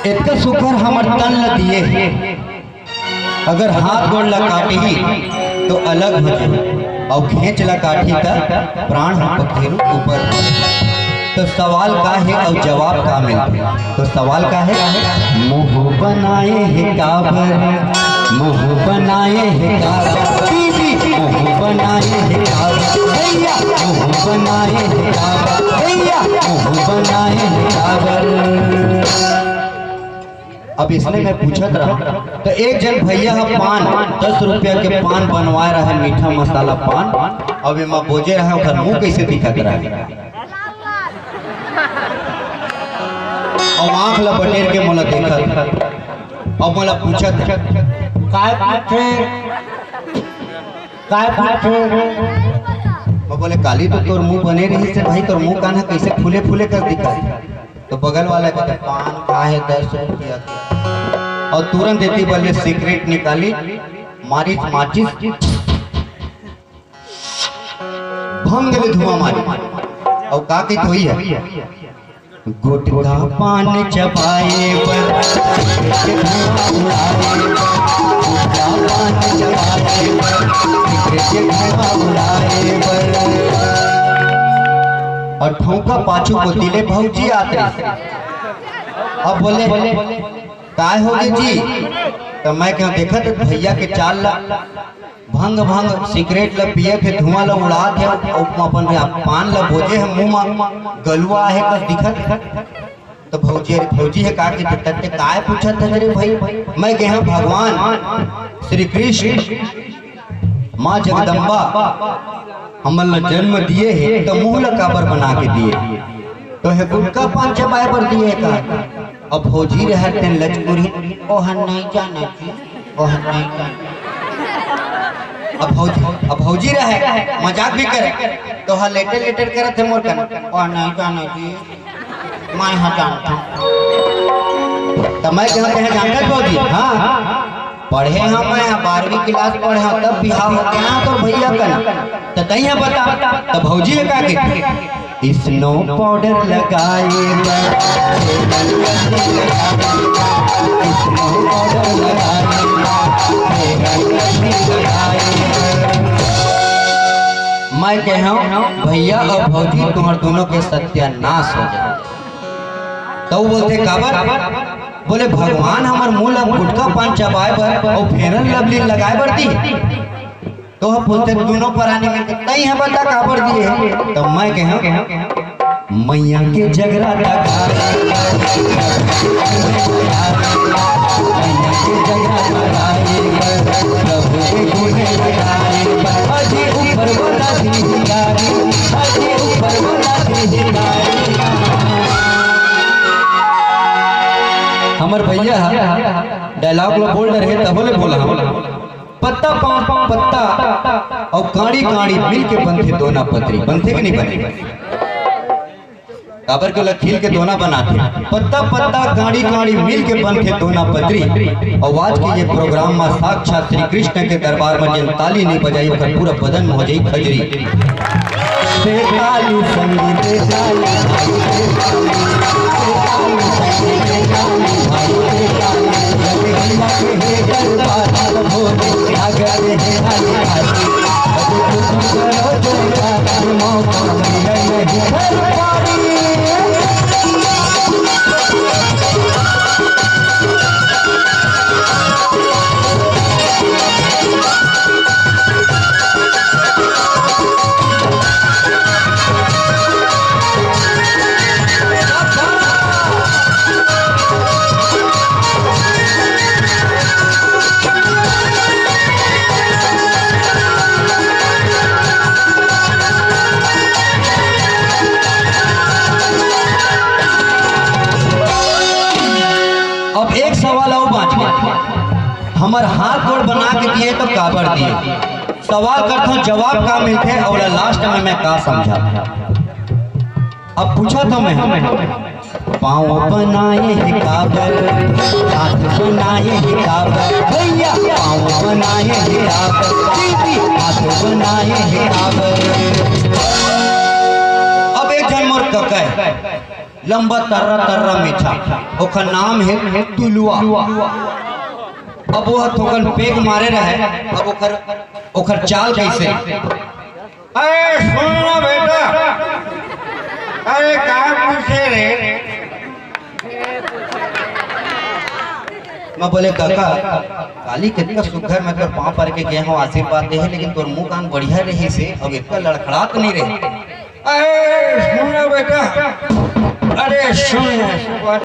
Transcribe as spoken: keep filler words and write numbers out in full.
इतना सुखर हमर तन ल दिए हे, अगर हाथ गोड़ ला काटही तो अलग हो जाए, अउ घेंच ला काटही त प्राण ह पखेरू ऊपर। तो सवाल का हे अउ जवाब का मिलथे? तो सवाल का हे? मुंह बनाए हे काबर, मुंह बनाए हे काबर, बीबी मुंह बनाए हे काबर, भैया मुंह बनाए हे काबर, भैया मुंह बनाए हे काबर। अब इसने मैं पूछत रहा, तो एक जन भैया ह पान, दस रुपया के पान बनवाए रहे, मीठा मसाला पान। अब एमा बोजे रहे, ओकर मुंह कैसे दिखत रहे? अउ आंख ला बटेर के मोला देखत, अउ मोला पूछत, "काय पूछे? काय पूछे?" मैं बोले, "काली तो तोर मुंह बने रहिस हे भाई, तोर मुंह कान ह कैसे फूले फूले कर दिखत?" तो बगल वाला कहते, "पान खाए दस रुपया के।" अउ तुरंत एती बले सिगरेट निकाली, मारिस माचिस, भंग ले धुआं मारी। अउ का कहित होही हे? गुटखा पान चबाए बर, धुआं उड़ाए बर, गुटखा पान चबाए बर, धुआं उड़ाए बर। अउ ठौका पाछू कोती ले भौजी आत रहिस। अब बोले, "काय होगे जी?" त मैं कहेंव, "देखत भैया के चाल ला, भंग भंग सिगरेट ला पियत हे, धुआं ला उड़ात हे, अउ अपन पान ला बोजे हे, मुंह म गलुवा हे कस दिखत।" त भौजी, "अरे भौजी हे का के दिखत हे, काय पूछत हे रे भाई?" मैं कहेंव, "भगवान श्री कृष्ण, माँ जगदम्बा हमन ला जन्म दिए हे, त मुंह ला काबर बना के दिए?" तो हे गुटखा पान चबाए बर दिए का? अब भौजी रहत तेन लचकुरी, "ओह नहीं जाना जी, ओह नहीं जाना।" अब भौजी, अब भौजी रहे, मजाक भी करे, तो हा लेटर लेटर करत हे मोर कन, "ओह नहीं जाना जी, मैं हा जानथंव।" त मैं कहेंव, "कहे जानथस भौजी?" "हाँ।" "पढ़े हंव मैं, बारहवीं क्लास पढ़े हंव, तब बिहाव होगे हे तोर भैया कन, त तइं ह बता।" त भौजी ह का कहिथे, "स्नो पाउडर लगाए बर, फेयर लवली लगाए बर, स्नो पाउडर लगाए बर, फेयर लवली लगाए बर।" मैं कहेंव, "भैया अउ भौजी, तुम्हर दूनों के सत्यानाश हो जाए।" त ओ बोलथे, "काबर?" बोले, "भगवान हमर मुंह ला गुटखा पान चबाए बर अउ फेयर लवली लगाए बर दिस।" त ओ ह पूछथे, "दूनों परानी में तइं ह बता काबर दिए?" त मैं कहेंव, "मइया के जगराता गाए बर, मइया के जगराता गाए बर, प्रभु के गुण गाए बर, अजी ऊपर वाला धिकारी, अजी ऊपर वाला धिकारी।" हमर भैया ह डायलॉग ला बोल डरे हे, तभो ले बोला हंव। पत्ता पान पत्ता अउ कांड़ी कांड़ी मिल के बनथे दोना पतरी, बनथे कि नहीं बने? काबर के ओला खील के दोना बनाथे। पत्ता पत्ता कांड़ी कांड़ी मिल के बनथे दोना पतरी। अउ आज के ये प्रोग्राम म साक्षात श्री कृष्ण के दरबार म जेन ताली नहीं बजाई, ओकर पूरा बदन म हो जाई खजरी। से ताली संगीत ताली, से ताली संगीत ताली, भाई से ताली, जग जिला के हे दरबार, भोले अगर हे हरि हरि, अब तुम करो जयकार, मौका मिले नहीं हर बारी। अब एक सवाल अउ बाँच गे, हमर हाथ गोड़ बना के दिए तो काबर दिए? सवाल करथों, जवाब का मिलथे, अउ लास्ट में मैं का समझा? अब पूछा तो मैं, पाँव बनाए हे काबर, हाथ बनाए हे काबर, भैया पाँव बनाए हे काबर, दीदी हाथ बनाए हे काबर। अब एक झन मोर कका हे, लंबा तर्रा तर्रा मेछा, ओखर नाम हे टुलुआ। अब वो थोकन पेग मारे रहे, अब ओखर ओखर चाल कैसे? अरे सुन ना बेटा, अरे का पूछे रे? मैं बोले, काका, काली कितना सुघर मैं तोर पाँव पर के गए हूँ, आशीर्वाद दे हे, लेकिन तोर मुंह कान बढ़िया रहिसे, अब इतना लड़खड़ात नहीं रहे। अरे सुन ना बेटा, अरे सुन ना।